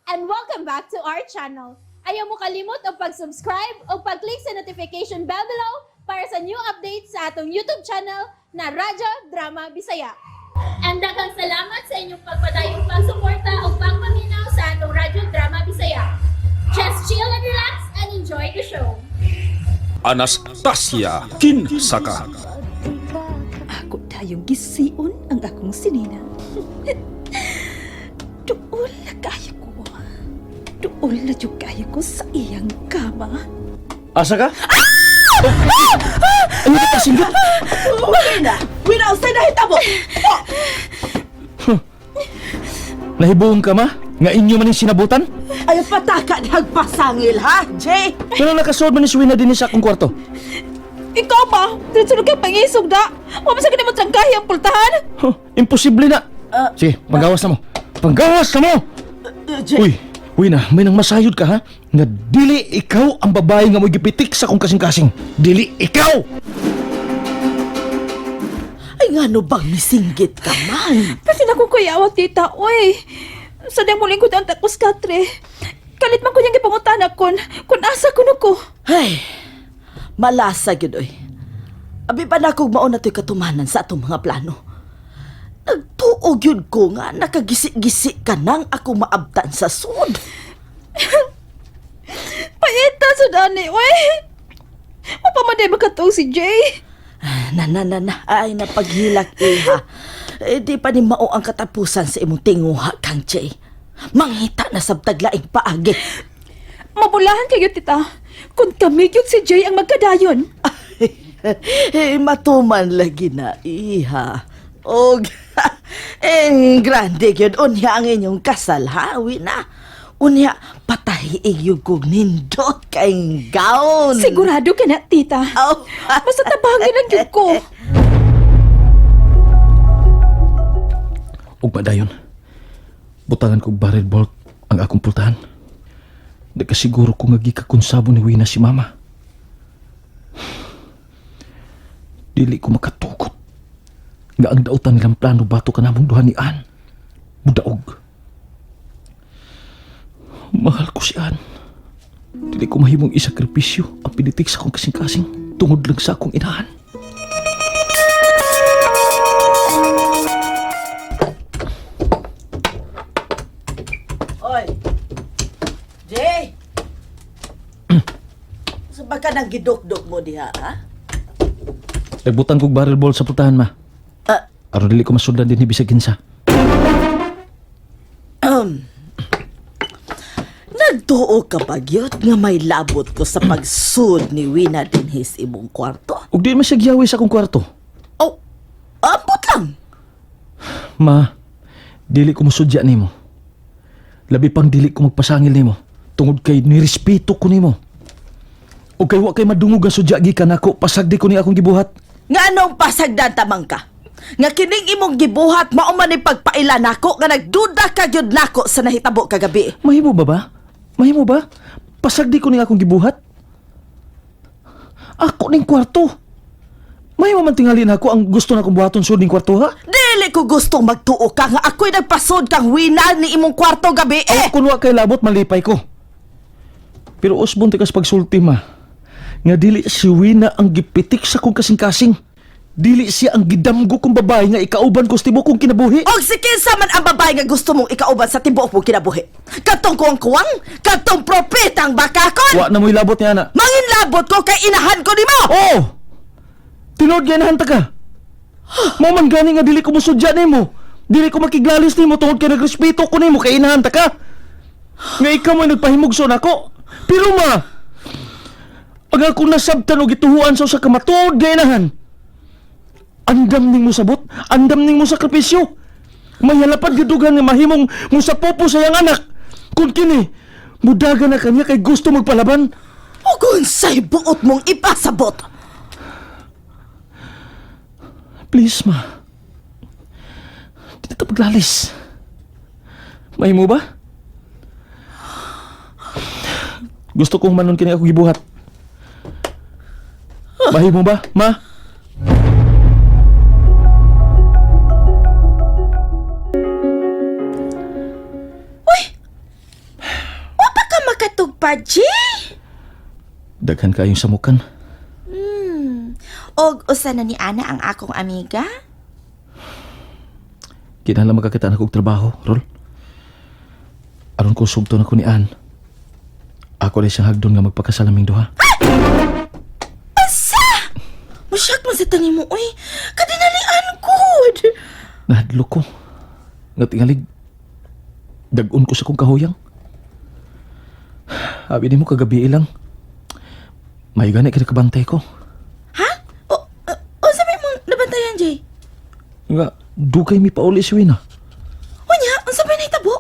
And welcome back to our channel. Ayaw mo kalimot og pag-subscribe o pag-click sa notification bell below para sa new updates sa atong YouTube channel na Radyo Drama Bisaya. And daghang salamat sa inyong pagpadayong pagsuporta o pagpaminaw sa atong Radyo Drama Bisaya. Just chill and relax and enjoy the show. Anastasia Kinsaka. Ako tayong gision ang akong sinina. Duol na kayo ko. Duol na jud kayo ko sa iyang kama. Asa ka? Ano ka singgit? Wina! Wina, usay nahitabo! Nahibuong ka ma? Nga inyo man yung sinabutan? Ay, pataka nagpasangil, ha, Jay? Kaya nakasuod man ni Suwina din sa akong kwarto. Ikaw ba? Diretso na kang pangisog da. Wa man sa kanimo trangkahi ang pultahan. Huh, imposible na. Sige, panggawas na mo. Panggawas na mo! Jay, Uy, Wina, may nang masayod ka ha? Nga dili ikaw ang babae nga mo'y gipitik sa akong kasing-kasing. Dili ikaw! Ay nga no bang misinggit ka man? Kasi na ko kuyawa, tita. Uy, sa diyang muling ko ang takos katre. Kalit man ko niyang gipangutana kun asa kuno ko. Ay, malasa gyud oy. Abi pa na kog mao na to'y katumanan sa atong mga plano. Nagtuo gyud ko nga nakagisi-gisi ka nang ako maabtan sa sud. Paita sa dani, uy. Mapamanday makatuog si Jay. Na na na na, ay napaghilak iha. Eh, di pa ni mao ang katapusan sa imong tinguha kang Jay. Mangita na sabtag laing paagi. Mabulahan kayo, tita. Kung kami gyud si Jay ang magkadayon. Eh, matuman lagi na, iha. Og, eh, grande gyud unya ang inyong kasal, ha? Uwi na. Unya, patahiig yung kog nindot kay gown. Sigurado ka na, tita. Oh. Basta tabangin lang gyud ko. Ug dayon. Butangan kog barrel bolt ang akong pultahan. Nagkasiguro ko nga gikakonsabo ni Wina si Mama. Dili ko makatugot. Nga ang dautan nilang plano bato ka namong duha ni Ann. Mudaog. Mahal ko si Ann. Dili ko mahimong isakripisyo ang pinitik sa akong kasing-kasing tungod lang sa akong inahan. Oy. Jay! Sa baka nang gidukduk mo diha, ha? Nagbutan kog barrel ball sa pultahan, ma. Ah. Aron dili ko masudlan din bisag kinsa. Nagtuo ka ba gyud nga may labot ko sa pagsud ni Wina dinhis imong kwarto? Ug di man siya giyawi sa akong kwarto. Oh, ambot lang. Ma, dili ko musudya nimo. Labi pang dili ko magpasangil nimo tungod kay nirespeto ko nimo. Ug kay wa kay madungog ang sudya gikan nako, pasagdi ko ni akong gibuhat. Nga anong pasagdan tamang ka? Nga kining imong gibuhat mao man ni pagpaila nako nga nagduda ka gyud nako sa nahitabo kagabi. Mahimo ba ba? Mahimo ba? Pasagdi ko ni akong gibuhat. Ako ning kwarto. Mahimo man tingali nako ang gusto na kong buhaton sud ning kwarto ha? Dili ko gustong magtuo ka nga ako'y nagpasod kang wina ni imong kwarto gabi eh. Kung wa kay labot malipay ko. Pero usbon tikas pagsulti ma. Nga dili si Wina ang gipitik sa kong kasing-kasing. Dili siya ang gidamgo kong babae nga ikauban ko sa tibuok kong kinabuhi. Og si kinsa man ang babae nga gusto mong ikauban sa tibuok mong kinabuhi. Katong kuwang-kuwang, katong propetang bakakon. Wa na mo'y labot niya na. Manginlabot ko kay inahan ko nimo. Oh! Tinuod nga nahanta ka. Mao man gani nga dili ko mosudya nimo. Dili ko makiglalis nimo tungod kay nagrespeto ko nimo kay inahanta ka. Nga ikaw man nagpahimugso nako. Pero ma, ang akong nasabtan og gituhuan sa usa ka matuod nga inahan. Andam ning mosabot, andam ning mosakripisyo. May halapad gidugan nga mahimong mosapopo sa iyang anak. Kung kini, mudagan na kanya kay gusto magpalaban. Ug unsay buot mong ipasabot? Please, ma. Di na ito paglalis. Mahimo ba? Gusto kong manon kini ako gibuhat. Mahimo ba, ma? ka, Jay? Daghan kayong samukan. Og usa na ni Ana ang akong amiga? Kinahanglan makakita na kog trabaho, Rol. Aron ko sugto na ko ni Ann. Ako na siyang hagdon nga magpakasalaming duha. Asa? Musyak man sa tanim mo, uy. Kadinalian good. Nahadlok ko. Nga tingalig, dag-on ko sa kong kahuyang. Abi nimo kagabi lang. May gani ka nakabantay ko. Ha? O, o sabi mong nabantayan, Jay? Nga, dugay mi pauli si Wina. Unya, unsa pa nahitabo?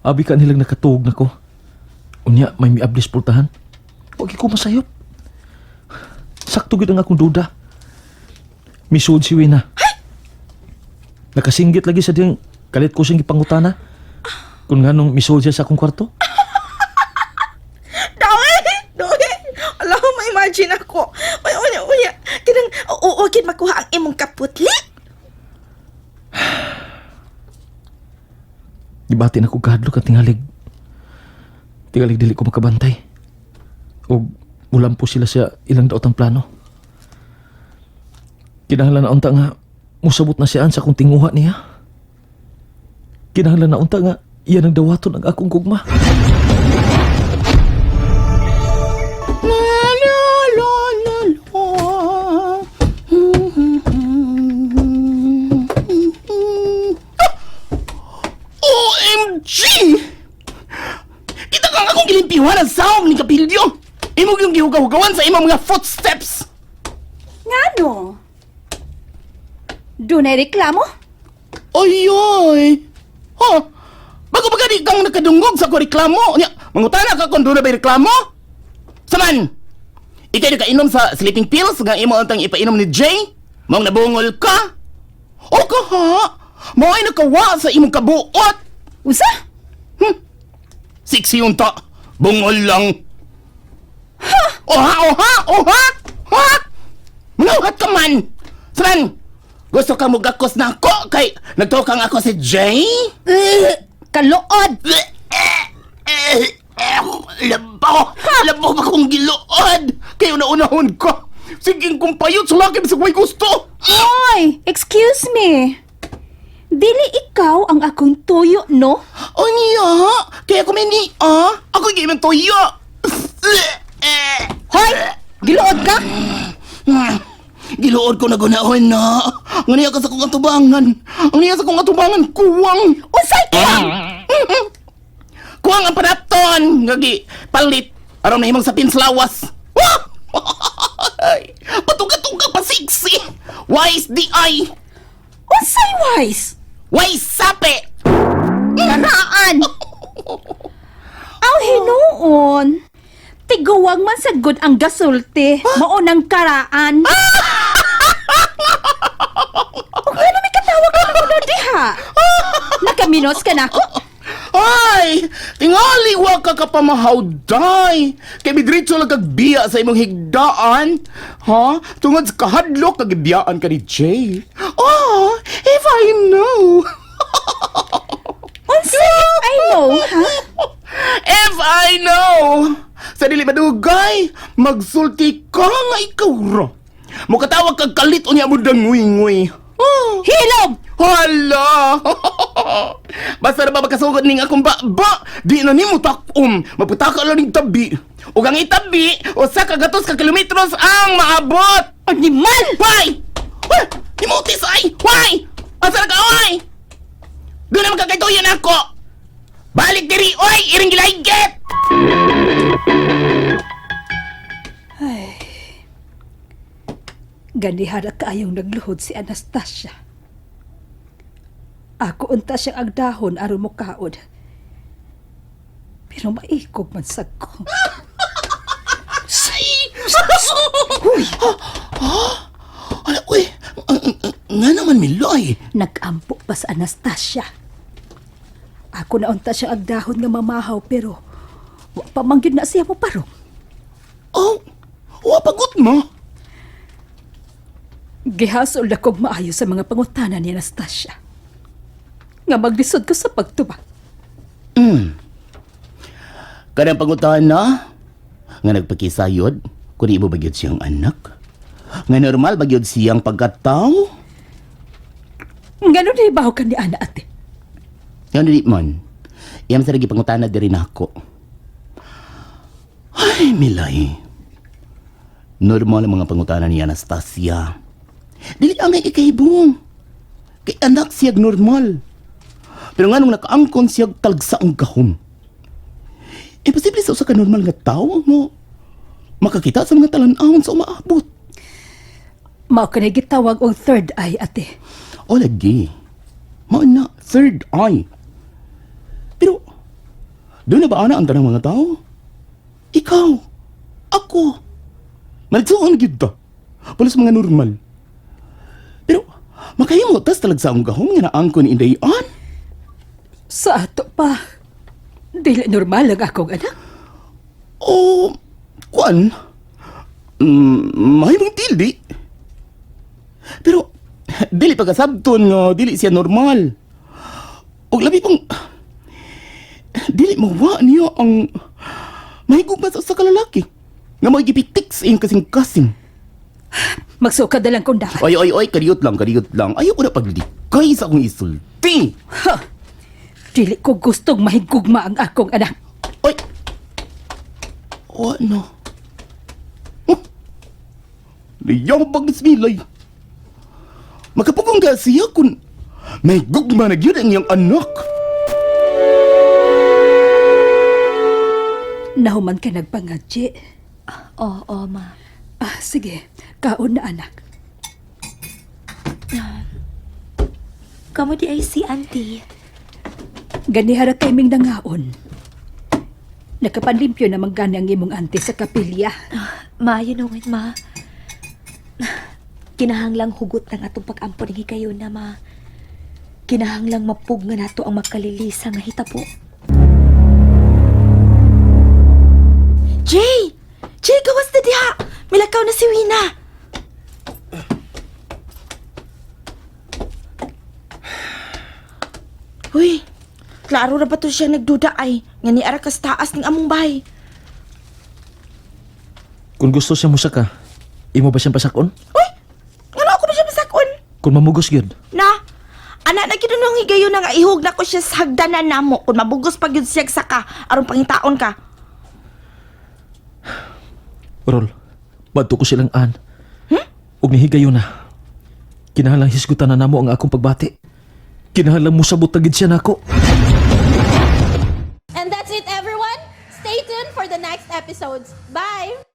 Abi ka nilang nakatuog na ko. Unya, may miablis pultahan. Huwag ko masayop. Sakto gid ang akong duda. Misuod si Wina. Nakasinggit lagi sa diyang kalit ko siyang gipangutana. Kung nganong misuod siya sa akong kwarto. Dawe! Dawe! Ala, ma-imagine ako. Uy, unya, unya. Kanang, oo, gid makuha ang imong kaputli. Gibati na ko kahadlok at tingalig. Tingalig dili ko makabantay. O ulam po sila sa ilang daotang plano. Kinahanglan na unta nga musabot na siyaan sa akong tinguha niya. Kinahanglan na unta nga iyan ang dawaton ang akong gugma. La, la, la, la, la. OMG! Kita kang akong gilimpiwan ang sahog ni Kapilyo. Imog yung gihugaw-hugawan sa imong mga footsteps. Ngano? Dunay reklamo? Oy, oy. Ha? Bago ba gani kang nakadungog sa ko reklamo? Nya, mangutana ka kung doon na ba'y reklamo? Saman, ikay nakainom sa sleeping pills nga imo antang ipainom ni Jay? Mong nabungol ka? O ka ha? Mo ay nakawa sa imong kabuot. Usa? Sexy yun ta. Bungol lang. Ha? Oha, oha, oha! Ha? Manguhat ka man! Saman, gusto ka mo gakos na ako kay nagtukang ako si Jay? Kaluod! Labaw! Labaw ba kong giluod? Kayo na unahon ko! Sige kong payot sa laki sa may gusto! Hoy! Excuse me! Dili ikaw ang akong tuyo, no? O niya! Kaya ko may ni ah! Ako yung imong tuyo! Hoy! Giluod ka? Giluod ko na gunahon na. Ang niya ka sa kong atubangan. Ang niya sa kong atubangan, kuwang! Unsay kuwang? Kuwang ang panapton! Ngagi, palit! Aron na himong sa pinslawas! Wah! Patuga-tuga pa siksi! Wise di ay! Unsay wise? Wise sape! Karaan! Aw hinuon! Tiguwang man sa good ang gasulti, mao nang karaan. O ano may katawag ka na diha? Nakaminos ka na ako? Ay! Tingali wa ka kapamahawday! Kay midritso lang kag biya sa imong higdaan. Ha? Tungod sa kahadlok kag gibiyaan ka ni Jay. Oh, if I know. Unsa if I know, ha? If I know! Sa dili madugay, magsulti ka nga ikaw ra. Mukatawag kag kalit unya mo danguy-nguy. Oh. Hilom! Hala! Basta na ba makasugod ning akong ba-ba? Di na nimo takom. Maputaka lang ning tabi. Ug ang itabi, usa ka gatos ka kilometros ang maabot. Animal! Why? Why? Nimutis ay! Why? Asa na ka, oy? Doon na magkakaituyan ako! Balik diri, oy! Iring gilaygit! Ganihara kaayong nagluhod si Anastasia. Ako unta siyang agdahon aron mokaon. Pero maikog man sad ko. Ay! Uy! Ala, uy! Nga naman, Miloy! Nagampo pa sa Anastasia. Ako na unta siyang agdahon nga mamahaw pero wa pa man gyud na siya mo parong. Oh! Wapagot mo! Gihasol na kog maayo sa mga pangutana ni Anastasia. Nga maglisod ko sa pagtubag. Kanang pangutana nga nagpakisayod kung imo ba gyud siyang anak? Nga normal ba gyud siyang pagkatao? Ngano na ibaw ka ni Ana, ate? Ngano di man? Iyam sa lagi pangutana diri nako. Ay, Milay. Normal ang mga pangutana ni Anastasia. Dili ang ikahibong. Kay anak siyag normal. Pero nga nung nakaangkon siyag talgsa ang gahom. Imposible sa usa ka normal nga tawo mo makakita sa mga talan-awon sa umaabot. Mao ka na gitawag og third eye, ate. O lagi. Mao na, third eye. Pero, doon na ba ana ang tanang mga tao? Ikaw, ako, maligsuon gyud ta. Pulos mga normal. Pero, makahimo tas talag sa akong gahom nga naangko ni Inday Ann. Sa ato pa. Dili normal ang akong anak. O, kuan, mahimong dili. Pero, dili pagkasabton nga dili siya normal. Og labi pang, dili mawa niya ang mahigugma sa usa ka lalaki nga mo'y gipitik sa iyong kasing-kasing. Magsuka na lang kung dapat. Oy, oy, oy, kariyot lang, kariyot lang. Ayaw ko na paglikay sa akong isulti. Ha! Dili ko gustong mahigugma ang akong anak. Oy! O ano? Huh? Liyang pag-ismilay. Makapugong ka siya kung may gugma na gyud ang iyang anak. Nahuman ka nagpangadji. Oo, ma. Ah, sige. Kaon na, anak. Kamo di ay si auntie. Ganihara kay ming nangaon. Nakapanlimpyo naman gani ang imong ante sa kapilya. Maayo nungin, ma. Kinahanglang hugot ng atong pag-ampon ng higayon na, ma. Kinahanglang mapug nga nato ang magkalilisa nga hitabo. Jay! Jay, gawas na diha! Milakaw na si Wina! Uy, klaro na ba to siya nagduda ay? Nga ni ara kas taas ng among bahay. Kung gusto siya musaka, imo ba siyang pasakon? Uy, ngano ako na siya masakon? Kung mamugos gyud. Na, anak na kinunong higayon na nga ihog na ko siya sa hagdanan namo kung mabugos pag yun siya saka aron pangitaon ka. Rol, badto ko silang an. Ug nihigayon na. Kinahanglang hisgutan na namo ang akong pagbati. Kinahanglang musabot na gid siya nako. And that's it, everyone. Stay tuned for the next episodes. Bye!